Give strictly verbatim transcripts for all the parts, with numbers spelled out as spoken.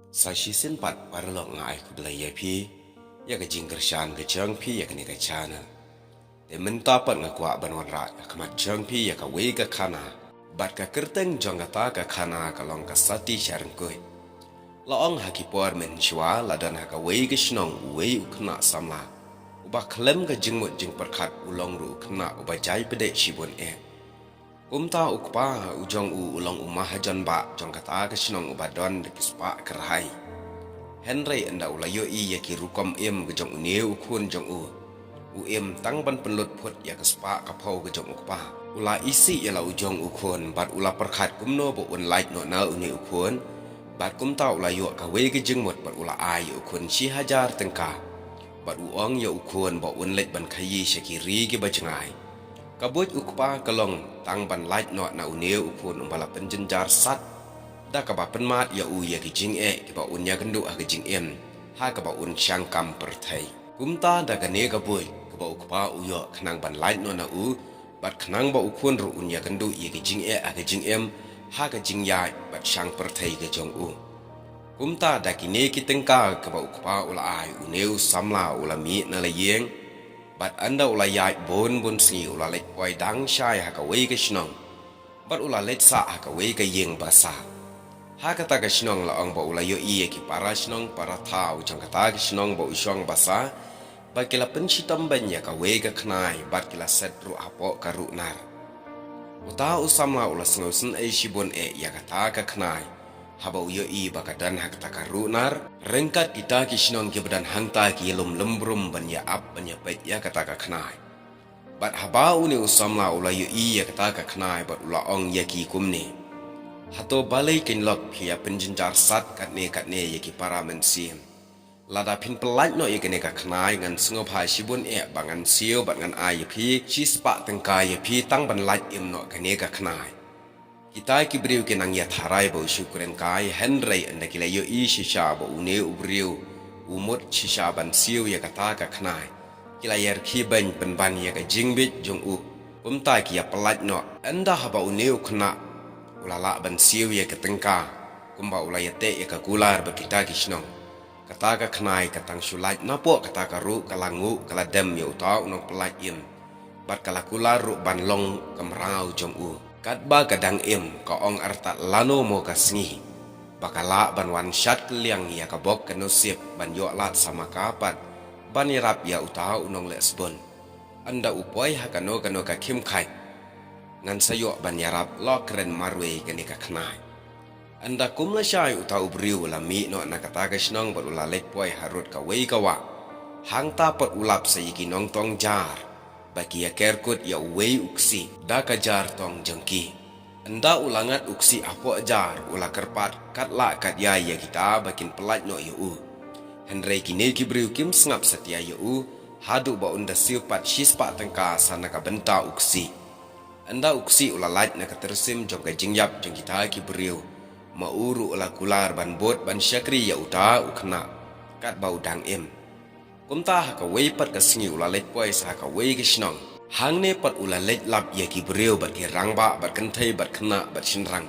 Sa shisien pat paralok nga ai khublei ïa phi ïa ka jingkyrshan ka jong phi ïa kane ka channel. Te mynta pat nga kwah ban wanrah ha khmat jong phi ïa kawei ka khana. Bad ka kyrteng jong kata ka khana ka long ka Sati Sharngkuit. La ong ha ki por mynshuwa la don ha kawei ka shnong uwei u khynnah samla uba khlem ka jingmut jingpyrkhat, u long ruh u khynnah uba jai pdeng shibun eh. Kumta u kpa u jong u u long u mahajon bah jong kata ka shnong uba don da ki spah kyrhai. Hynrei ynda u la ïohi ïa ki rukom im ka jong une u khun jong u, u im tang ban pynlut phut ïa ka spah ka phew ka jong u kpa. U la isih ïa la u jong u khun bad u la pyrkhat kumno ba un lait noh na une u khun. Bad kumta u la ïoh kawei ka jingmut bad u la ai ïa u khun shi hajar tyngka. Bad u ong ïa u khun ba un leit ban khaïi sha ki ri kiba jngai. Ka buit u kpa ka long tang ban lait noh na une u khun uba la pynjynjar sat da kaba pynmad ïa u ïa ki jingeh kiba un ïakynduh ha ka jingim ha kaba un shang kam pyrthei. Kumta da kane ka buit kaba u kpa u ïoh khnang ban lait noh na u bad khnang ba u khun ruh un ïakynduh ïa ki jingeh ha ka jingim ha ka jingïaid bad shang pyrthei ka jong u. Kumta da kine ki tyngka kaba u kpa u la ai, une u samla u la mih na la ïing. Bad ynda u la ïaid bun bun sngi u la leit poi dang shai ha kawei ka shnong. Bad u la leit sah ha kawei ka ïing basa. Ha kata ka shnong la ong ba u la ïohi ïa ki para shnong para thaw jong kata ka shnong ba u shong basa, ba ki la pynshitom beiñ ïa kawei ka khnai bad ki la set ruh hapoh ka ruh nar. Uta u samla u la sngewsynei shibun eh ïa kata ka khnai haba u ïohi ba ka don ha kata ka ruh nar. Ryngkat kita ki shnong kiba don hangta ki ïalum lum brum ban ïa ap ban ïa peit ïa kata ka khnai. Bad haba une u samla u la ïohi ïa kata ka khnai bad u la ong ïa ki kumne, hato balei kein lok phi ïa pynjynjar sat katne katne ïa ki para mynsiem? Lada phin pynlait noh ïa kane ka khnai ngan sngewbha shibun eh ba ngan siew bad ngan ai ïa phi shi spah tyngka ïa phi tang ban lait im noh kane ka khnai. Kita ki briew ki nang ïa tharai ba u shu kren kai, hynrei ynda ki la ïohi shisha ba une u briew u mut shisha ban siew ïa kata ka khnai, ki la ïa rkhie beiñ pynban ïa ka jingbit jong u. Kumta ki ïa pynlait noh. Ynda haba une u khynnah u la lah ban siew ïa ka tyngka, kumba u la ïa teh ïa ka kular bad kita ki shnong, kata ka khnai ka tang shu lait napoh kata ka ruh ka la nguh ka la dem ïa uta u nongpynlait im. Bad ka la kular ruh ban long ka mraw jong u. Katba ka dang im ka ong artat lano mo ka sngi ba ka lah ban wan shat kylliang ïa ka bok ka nusip ban ïoh lad sa ma ka pat ban ïarap ïa uta u nongleh sbun. Ynda u poi ha kano kano ka khim khaid, ngan sa ïoh ban ïarap, la kren marwei kane ka khnai. Ynda kum lashai uta u briew u la mih noh na kata ka shnong bad u la leit poi harud kawei ka wah. Hangta pat u lap sa ïa ki nongtong jar ba ki ïa ker kut ïa uwei u ksih da ka jar tong jong ki. Ynda u la ngat u ksih hapoh jar u la kyrpad katla katïa ïa kita ba kin pynlait noh ïa u. Hynrei kine ki briew kim sngap satia ïa u haduh ba un da siew pat shi spah tyngka sa na ka bynta u ksih. Ynda u ksih u la lait na ka tyrsim jong ka jingïap jong kita ki briew, ma u ruh u la kular ban bud ban shakri ïa uta u khynnah katba u dang im. Kumta ha kawei pat ka sngi u la leit poi sa ha kawei ka shnong. Hangne pat u la leit lap ïa ki briew bad ki rangbah bad kynthei bad khynnah bad shynrang.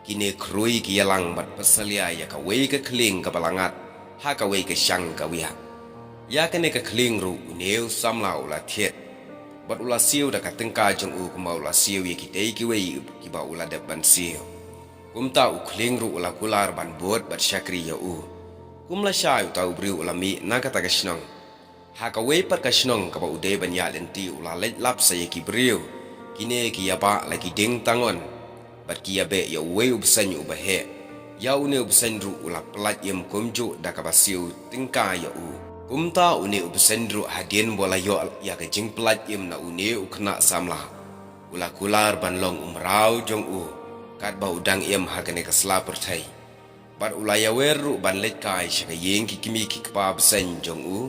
Kine khrui ki ïalang bad pynsalia ïa kawei ka khlieng kaba la ngat ha kawei ka shang ka wiah. Ïa kane ka khlieng ruh une u samla u la thied bad u la siew da ka tyngka jong u kumba u la siew ïa kitei kiwei kiba u la dep ban siew. Kumta u khlieng ruh u la kular ban bud bad shakri ïa u. Kum lashai uta u briew u la mih na kata ka shnong. Ha kawei pat ka shnong kaba u dei ban ïaid lynti u la leit lap sa ïa ki briew. Kine ki ïa bah la ki dieng tangon bad ki ïa beh ïa uwei u bseiñ uba heh. Ïa une u bseiñ ruh u la pynlait im kumjuh da kaba siew tyngka ïa u. Kumta une u bseiñ ruh hadien ba u la ïoh ïa ka jingpynlait im na une u khynnah samla, u la kular ban long u mraw jong u katba u dang im ha kane ka sla pyrthei. Bad u la ïawer ruh ban leit kai sha ka ïing ki kmie ki kpa bseiñ jong u.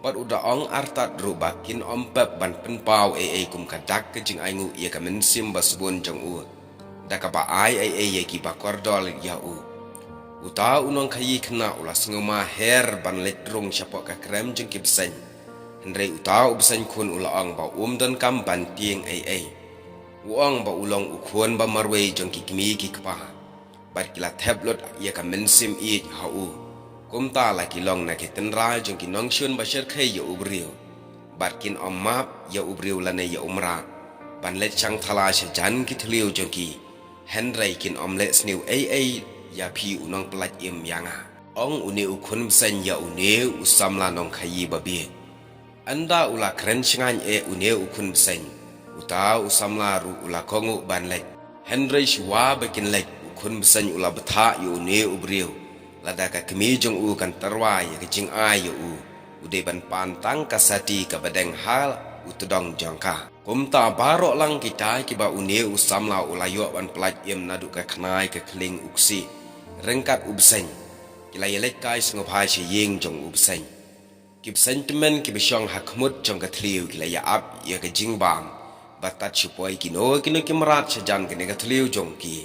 Bad u da ong artat ruh ba kin ym pep ban pynpaw ei ei kum ka dak ka jingainguh ïa ka mynsiem ba sbun jong u da kaba ai ei ei ïa kiba kordor ïa u. Uta u nongkhaïi khynnah u la sngewma her ban leit rung shapoh ka krem jong ki bseiñ. Hynrei uta u bseiñ khun u la ong ba um donkam ban tieng ei ei. U ong ba u long u khun ba marwei jong ki kmie ki kpa. bad ki la thep lut ïa ka mynsiem ïeit ha u. Kumta la ki long na ki tynrai jong ki nongshun ba shyrkhei ïa u briew, bad kin ym map ïa u briew lane ïa u mrad ban leit shang thala sha jan ki thliew jong ki. Hynrei kin ym leh sniew ei ei ïa phi u nongpyllait im ïa nga, ong une u khun bseiñ ïa une u samla nongkhaïi babieit. Ynda u la kren shngaiñ eh une u khun bseiñ, uta u samla ruh u la kohnguh ban leit. Hynrei shuwa ba kin leit, u khun bseiñ u la bthah ïa une u briew, lada ka kmie jong u kan tyrwa ïa ka jingai ïa u, u dei ban pan tang ka sati kaba deng ha u tdong jong ka. Kumta baroh lang kita kiba une u samla u la ïoh ban pyllait im naduh ka khnai ka khlieng u ksih, ryngkat u bseiñ, ki la ïaleit kai sngewbha sha ïing jong u bseiñ. Ki bseiñ tymmen kiba shong ha khmut jong ka thliew ki la ïa ap ïa ka jingbam, bad tad shu poi kino kino ki mrad sha jan kane ka thliew jong ki.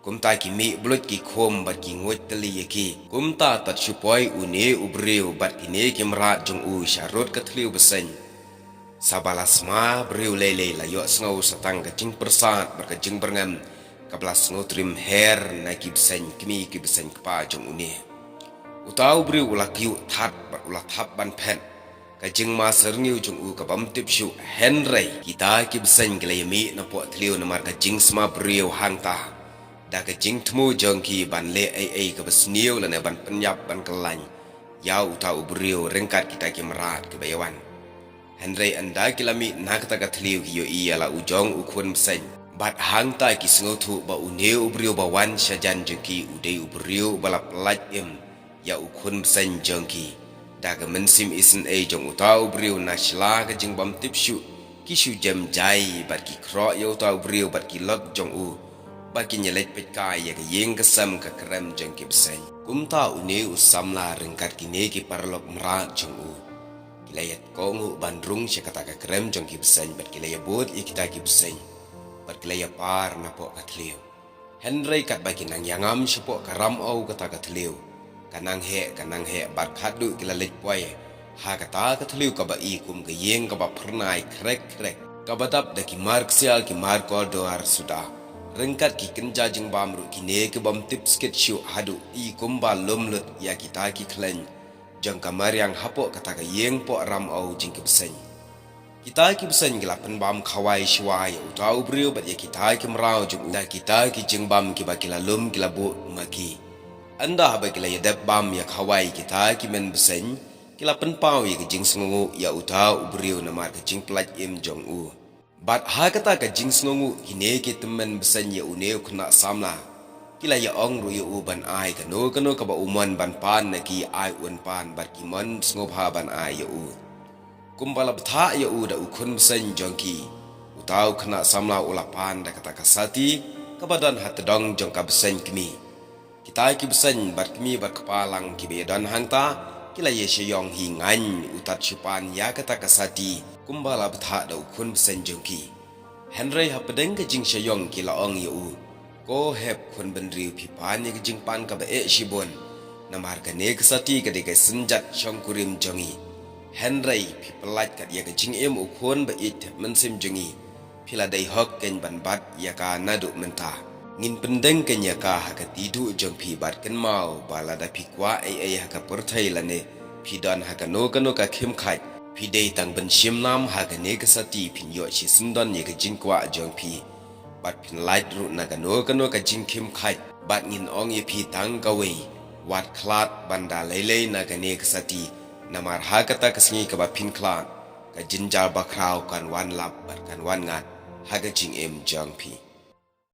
Kumta ki mih bluit ki khum bad ki nguid tylli ïa ki. Kumta tad shu poi une u briew bad kine ki mrad jong u sha rud ka thliew bseiñ. Sa ba la sma briew lei lei, la ïohsngew sa tang ka jingpyrsad bad ka jingbyrngem kaba la sngewtriem her na ki bseiñ kmie ki bseiñ kpa jong une. Uta u briew u la kyiuh thad bad u la thap ban phet. Ka jingma syrngiew jong u ka bym tip shuh, hynrei kita ki bseiñ ki la ïa mih napoh thliew namar ka jingsma briew hangta. Da ka jingthmu jong ki ban leh ei ei kaba sniew lane ban pynïap ban kyllain ïa uta u briew ryngkat kita ki mrad kiba ïa wan. Hynrei ynda ki la mih na kata ka thliew ki ïohi ïa la u jong u khun bseiñ. Bad hangta ki sngewthuh ba une u briew ba wan sha jan jong ki u dei u briew ba la pyllait im ïa u khun bseiñ jong ki. Da ka mynsiem isynei jong uta u briew na sla ka jingbym tip shuh, ki shu jem jai bad ki khroh ïa uta u briew bad ki lok jong u. Bad kin ïaleit peit kai ïa ka ïing ka sem ka krem jong ki bseiñ. Kumta une u samla ryngkat kine ki paralok mrad jong u ki la ïa kohnguh ban rung sha kata ka krem jong ki bseiñ bad ki la ïa bud ïa kita ki bseiñ bad ki la ïa par napoh ka thliew. Hynrei katba ki nang ïa ngam shapoh ka ram aw kata ka thliew, ka nang heh ka nang heh bad khatduh ki la leit poi ha kata ka thliew kaba i kum ka ïing kaba phyrnai khrek khrek, kaba dap da ki mar ksiar ki mar kordor suda. Ryngkat ki kynja jingbam ruh kine ki bym tip skit shuh haduh i kumba lum lut ïa kita ki khleiñ jong ka mariang hapoh kata ka ïing poh ram aw jong ki bseiñ. Kita ki bseiñ ki la pynbam khawai shuwa ïa uta u briew bad ïa kita ki mraw jong u da kita ki jingbam kiba ki la lum ki la buh ma ki. Ynda haba ki la ïa dep bam ïa khawai kita ki men bseiñ, ki la pynpaw ïa ka jingsngewnguh ïa uta u briew namar ka jingpyllait im jong u. Bad ha kata ka jingsngewnguh kine ki tymmen bseiñ ïa une u khynnah samla ki la ïa ong ruh ïa u ban ai kano kano kaba u mon ban pan na ki, ai un pan bad ki mon sngewbha ban ai ïa u. Kumba la bthah ïa u da u khun bseiñ jong ki, uta u khynnah samla u la pan da kata ka sati kaba don ha tdong jong ka bseiñ kmie. Kita ki bseiñ bad kmie bad kpa lang kiba ïa don hangta ki la ïa shah ïong hi ngaiñ u tad shu pan ïa kata ka sati kumba la bthah da u khun bseiñ jong ki. Hynrei hapdeng ka jingshah ïong ki la ong ïa u, ko hep khun bynriew, phi pan ïa ka jingpan kaba eh shibun. Namar kane ka sati ka dei ka synjat shongkurim jong ngi. Hynrei phi pyllait kat ïa ka jingim u khun ba ïeit thep mynsiem jong ngi. Phi la dei hok keiñ ban bat ïa ka naduh mynta. Ngin pyndeng keiñ ïa ka ha ka tiduh jong phi bad kynmaw ba lada phi kwah ei ei ha ka pyrthei lane phi don ha kano kano ka khim khait, phi dei tang ban shim nam ha kane ka sati phin ïoh shisyndon ïa ka jingkwah jong phi. Bad phin lait ruh na kano kano ka jingkhim khait bad ngin ong ïa phi tang kawei, wat khlad ban da lei lei na kane ka sati. Namar ha kata ka sngi kaba phin khlad, ka jynjar bakhraw kan wan lap bad kan wan ngat ha ka jingim jong phi.